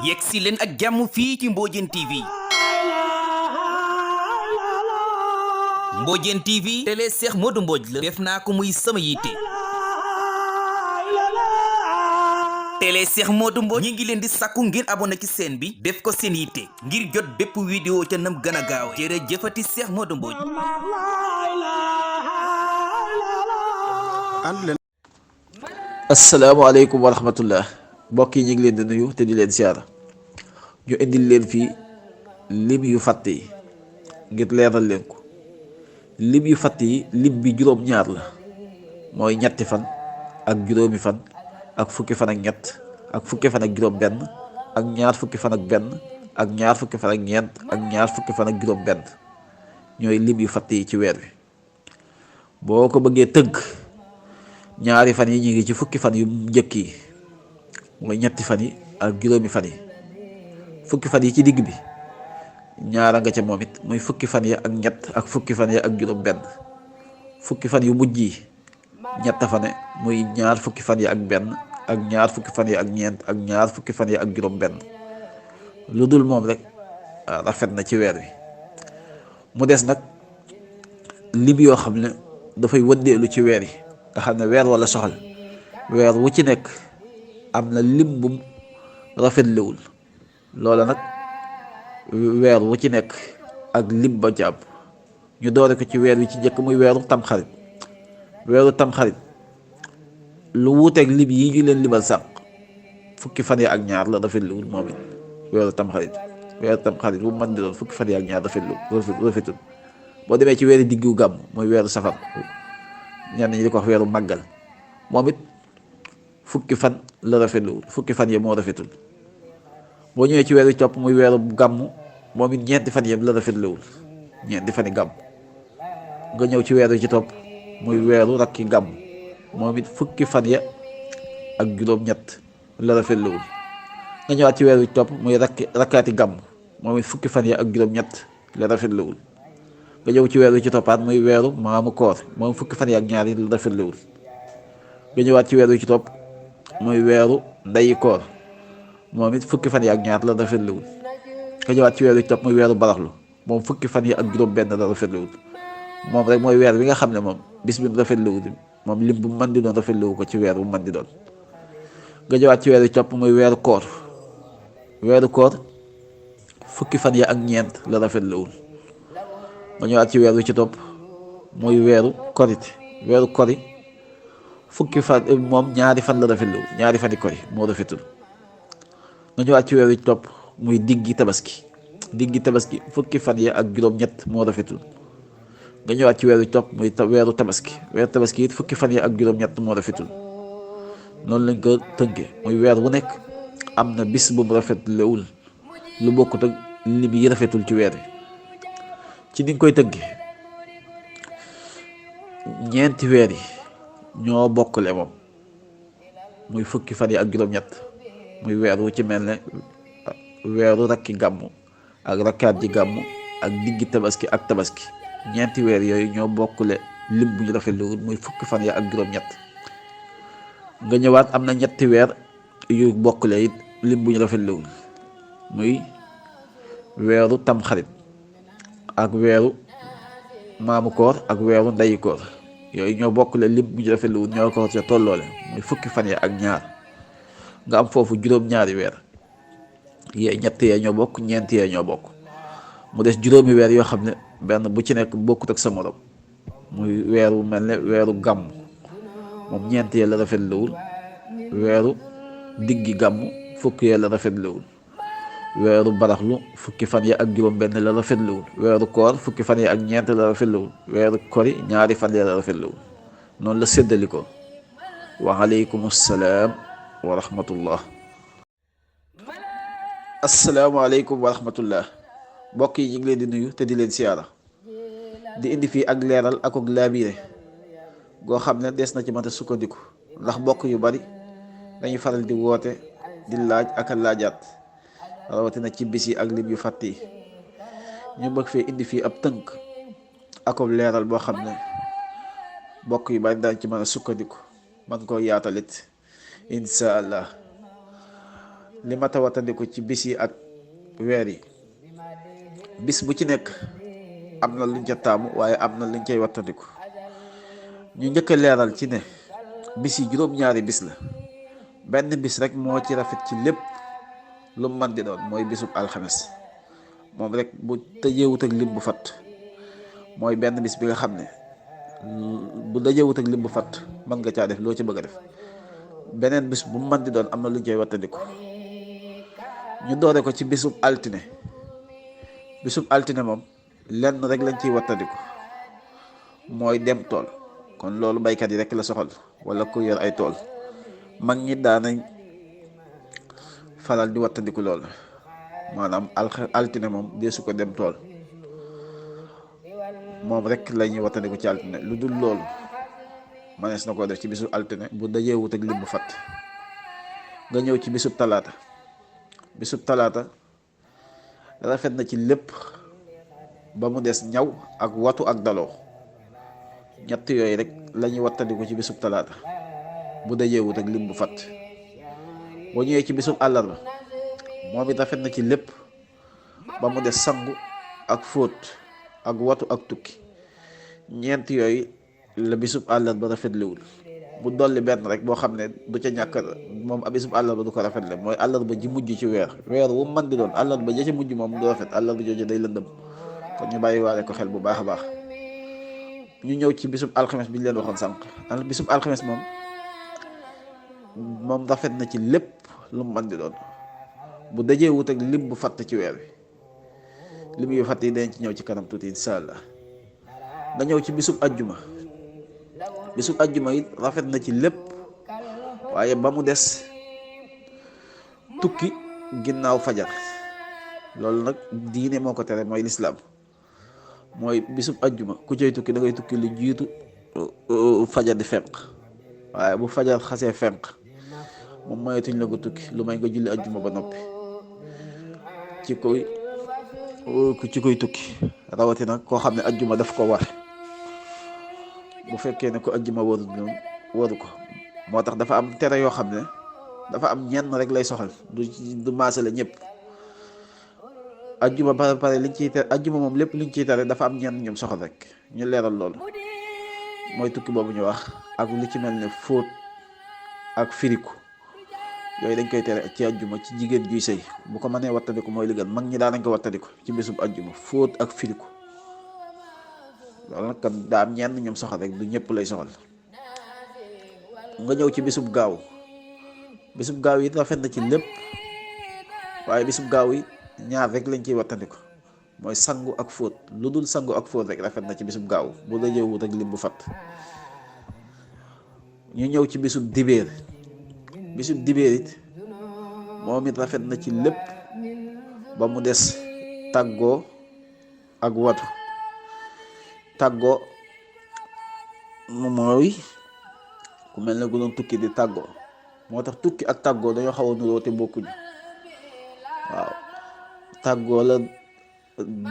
yegsi leen ak jàmm fii ci Mbodiène TV Mbodiène TV télé Cheikh Modou Mbodj la def naa ko muy sama yitte télé Cheikh Modou Mbodj ñi ngi leen di sakku ngir abonné ci chaîne bi def ko seen yitte ngir jot bépp vidéo ca nam gën a gaaw jërëjëfati Cheikh Modou Mbodj. asalaamaaleykum wa rahmatullah mbokk yi ñu ngi leen di nuyu te di leen siyaara ñu indil leen fii lim yu fàtte yi ngir leeral leen ko lim yu fàtte yi lim bi juróom-ñaar la mooy ñetti fan ak juróomi fan ak fukki fan ak ñett ak fukki fan ak juróom benn ak ñaar fukki fan ak benn ak ñaar fukki fan ak ñeent ak ñaar fukki fan ak juróom benn ñooy lim yu fàtte yi ci weer wi boo ko bëggee tënk ñaari fan yi ñu ngi ci fukki fan yu njëkk yi mooy ñetti fan yi ak juróomi fan yi fukki fan yi ci digg bi ñaara nga ca moom it muy fukki fan yi ak ñett ak fukki fan yi ak juróom benn fukki fan yu mujj yi ñett fan muy ñaar fukki fan yi ak benn ak ñaar fukki fan yi ak ñeent ak ñaar fukki fan yi ak juróom benn lu dul moom rek rafet na ci weer wi mu des nag lim yoo xam ne dafay wëndeelu ci weer yi nga xam ne weer wala soxal weer wu ci nekk am na lim bum rafetlewul loola nag weer wu ci nekk ak lim ba ci am ñu doore ko ci weer wi ci njëkk muy weeru tamxarit lu wuuteeg lim yi ñu leen limal sànq fukki fan yi ak ñaar la rafetlewul moom it weeru tamxarit bu mu mën di doon fukki fan yi ak ñaar rafetul boo demee ci weeri diggu gàmm muy weeru safar ñenn ñi di ko wax weeru màggal moom it fukki fan la rafetluwul fukki fan yi moo rafetul boo ñëwee ci weeru topp muy weeru gàmm moom it ñeenti fan yëpp la rafetluwul ñeenti fan yi gàmm nga ñëw ci weeru ci topp muy weeru rakki gàmm moom it fukki fan ya ak juróom-ñett la rafetluwul nga ñëwaat ci weeru topp muy rakkaati gàmm moom it fukki fan ya ak juróom-ñett la rafetluwul nga ñëw ci weeru ci toppaat muy weeru maamu koor moom fukki fan yi ak ñaar yi la rafetluwul nga ñëwaat ci weeru ci topp muy weeru ndeyi koor moom it fukki fan yi ak ñaar la rafetluwul nga ñëwaat ci weeru ci topp muy weeru baraxlu moom fukki fan yi ak juróom benn la rafetluwul moom rek mooy weer wi nga xam ne moom bis bi mu rafetluwul moom lim bu mën di doon rafetluwu ko ci weer bu mën di doon nga ñëwaat ci weeru ci topp muy weeru koor fukki fan yi ak ñeent la rafetluwul nga ñëwaat ci weer wi ci topp muy weeru kori fukki fan moom ñaari fan la rafetluwul ñaari fan yi kori moo rafetul nga ñëwaat ci weer wi ci topp muy diggi tabaski fukki fan yi ak juróom-ñett moo rafetul nga ñëwaat ci weer wi ci topp muy weeru tabaski it fukki fan yi ak juróom-ñett moo rafetul noonu lañ ko tënke muy weer wu nekk am na bis bu mu rafetlewul lu bokkut ak lim yi rafetul ci weer wi ci ni nga koy tëgge ñeenti weer yi ñoo bokkule moom muy fukki fan yi ak juróom-ñett muy weer wu ci mel ne weeru rakki gàmmu ak rakkaat ji gàmmu ak diggi tabaski ak tabaski ñeenti weer yooyu ñoo bokkule lim bu ñu rafetluwul muy fukki fan yi ak juróom-ñett nga ñëwaat am na ñetti weer yu bokkule it lim bu ñu rafetluwul muy weeru tamxarit ak weeru maamu koor ak weeru ndeyi koor yooyu ñoo bokkule lim bu ñu rafetluwul ñoo ko ca tolloole muy fukki fan yi ak ñaar nga am foofu juróom-ñaari weer yee ñett yee ñoo bokk ñeent yee ñoo bokk mu des juróomi weer yoo xam ne benn bu ci nekk bokkut ak sa morom muy weeru mel ne weeru gàmm moom ñeent yee la rafetluwul weeru diggi gàmm fukki yee la rafetluwul weeru baraxlu fukki fan yi ak juróom benn la rafetluwul weeru koor fukki fan yi ak ñeent la rafetluwul weeru kori ñaari fan yi la rafetluwul noonu la séddali ko wa aleykum salaam wa rahmatullah asalaamaaleykum wa rahmatullah mbokk yi ñu ngi leen di nuyu te di leen siyaara di indi fii ak leeral ak laabiire goo xam ne des na ci mën a sukkandiku ndax mbokk yu bari dañuy faral di woote di laaj ak a laajaat rawatina ci bis yi ak lim yu fàtt yi ñu bëgg fee indi fii ab tënk ak leeral boo xam ne mbokk yu bari dañ ci mën a sukkandiku man koo yaatalit insha allah. li ma tawatandiku ci bis yi ak weer yi, bis bu ci nekk am na luñ ca taamu waaye am na luñ cay wattandiku. ñu njëkk a leeral ci ne bis yi juróom-ñaari bis la, benn bis rek moo ci rafet ci lépp lu mu mën di doon, mooy bisub alxames. moom rek bu tëjeewut ak lim bu fatt, mooy benn bis bi nga xam ne bu dajewut ak lim bu fatt mën nga caa def loo ci bëgg a def. beneen bis bu mu mën di doon am na luñ cay wattandiku. ñu doore ko ci bisub altine. bisub altine moom lenn rek lañ ciy wattandiku, mooy dem tool. kon loolu baykat yi rek la soxal, wala ku yor ay tool. mag ñi daanañ faral di wattandiku lool, maanaam altine moom deesu ko dem tool, moom rek la ñuy wattandiku ci altine. lu dul loolu manees na koo def ci bisub altine bu dajeewut ak lim bu fatt. nga ñëw ci bisub talaata. bisub talaata rafet na ci lépp ba mu des ñaw ak watu ak daloo. ñett yooyu rek la ñuy wattandiku ci bisub talaata bu dajeewut ak lim bu fatt. boo ñëwee ci bisub àllarba, moom it rafet na ci lépp ba mu des sangu ak fóot ak watu ak tukki. ñeent yooyu la bisub àllarba rafetliwul. bu dolli benn rek boo xam ne du ca ñàkk, moom bisub àllarba du ko rafetle, mooy àllarba ji mujj ci weer wu mën di doon. àllarba ja ca mujj moom du rafet, àllarba jooju day lëndëm. kon ñu bàyyi waale ko xel bu baax a baax. ñu ñëw ci bisub alxames bi ñu leen waxoon sànq. bisub alxames moom rafet na ci lépp lu mu mën di doon, bu dajee wut ak lim bu fatt ci weer wi. lim yu fatt yi dañ ci ñëw ci kanam tuuti insha allah. nga ñëw ci bisub ajjuma. bisub ajjuma it rafet na ci lépp, waaye ba mu des tukki ginnaaw fajar. loolu nag diine moo ko tere, mooy lislaam. mooy bisub ajjuma ku cay tukki da ngay tukki lu jiitu fajar di fenq. waaye bu fajar xasee fenq moom moyetuñ la ko tukki lu may nga julli ajjuma ba noppi ci koy tukki. rawatina koo xam ne ajjuma daf ko war. bu fekkee ne ko ajjuma waru ko, moo tax dafa am tere yoo xam ne dafa am ñenn rek lay soxal, du maasale ñëpp. ajjuma ba pare liñ ciy tere, ajjuma moom lépp liñ ciy tere dafa am ñenn ñoom soxal rek. ñu leeral loolu, mooy tukki boobu ñu wax ak lu ci mel ne fóot ak firiku. yooyu dañ koy tere ci ajjuma ci jigéen juy sëy. bu ko mënee wattandiku mooy li gën. mag ñi daan nañ ko wattandiku ci bésub ajjuma, fóot ak firiku. loolu nag kan daa am ñenn ñoom soxal rek, du ñëpp lay soxal. nga ñëw ci bisub gaaw. bisub gaaw yi rafet na ci lépp, waaye bisub gaaw yi ñaar rek lañ ciy wattandiku, mooy sangu ak fóot. lu dul sangu ak fóot rek rafet na ci bisub gaaw bu dajee wut ak lim bu fatt. ñu ñëw ci bisub dibéer. bisub dibéer it moom it rafet na ci lépp ba mu des tàggoo ak watu. tàggoo mooy ku mel ne ku doon tukki di tàggoo. moo tax tukki ak tàggoo dañoo xaw a nuroo te bokkuñu. waaw tàggoo la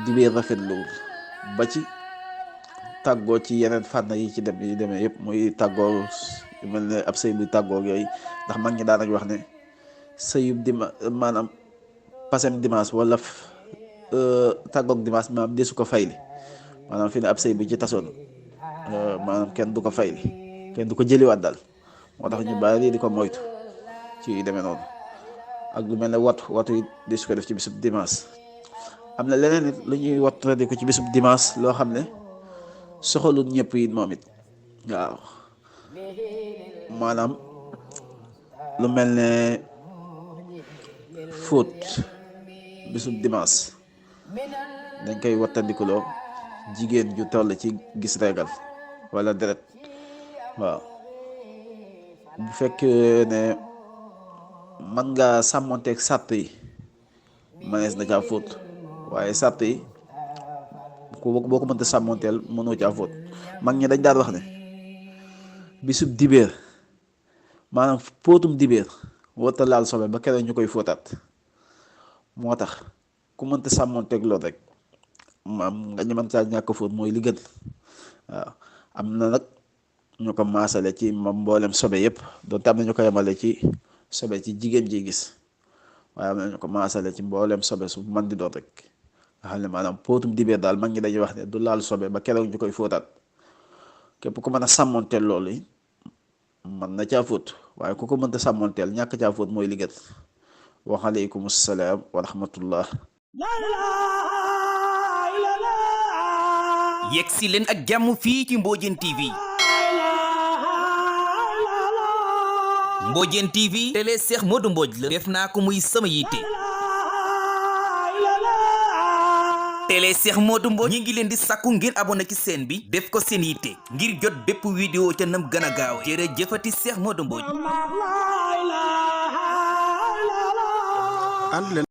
dibéer rafet loolu, ba ci tàggoo ci yeneen fànn yi ci dem yi demee yëpp, muy tàggoo yu mel ne ab sëy bu tàggoo yooyu. ndax mag ñi daanañ wax ne sëyub maanaam pasem dimanche wala tàggoog dimanche maanaam desu ko fayli. maanaam fi ne ab sëy bu ci tasoon maanaam kenn du ko fayli, kenn du ko jëliwaat daal. moo tax ñu bari di ko moytu ci yu demee noonu. ak lu mel ne watu it desu ko def ci bisub dimanche. am na leneen it lu ñuy wattu ko ci bisub dimanche loo xam ne soxalul ñëpp it moom it. waaw maanaam lu mel ne fóot bisub dimanche dañ koy wattandikuloo jigéen ju toll ci gis reegal wala deret. waaw bu fekkee ne mën nga sàmmonteeg sàtt yi mënees na caa fóot, waaye sàtt yi boo ko mënta sàmmonteel mënoo caa fóot. mag ñi dañ daan wax ne bisub dibéer maanaam póotum dibéer warta laal sobe ba keroog ñu koy fóotaat. moo tax ku mënta sàmmonteeg loolu rek maam nga ñu mën caa ñàkk fóot mooy li gën. waaw am na nag ñu ko maasale ci mboolem sobe yëpp doonte am na ñu ko yemale ci sobe ci jigéen ji gis waaye am na ñu ko maasale ci mboolem sobe su man di doon rek nga xam ne maanaam póotum dibéer daal mag ñi dañuy wax ne du laal sobe ba keroog ñu koy fóotaat képp ku mën a sàmmoonteel loolu yi mën na caa fóot waaye ku ko mënta sàmmoonteel ñàkk caa fóot mooy li gën wa aleykum salaam wa rahmatullah. yegg si leen ak jàmm fii ci Mbodiène TV. Mbodiène TV télé Cheikh Modou Mbodj la def naa ko muy sama yitte. télé Cheikh Modou Mbodj ñi ngi leen di sakku ngeen abonné ci chaîne bi def ko seen yitte ngir jot bépp vidéo ca nam gën a gaaw jërëjëfati Cheikh Modou Mbodj.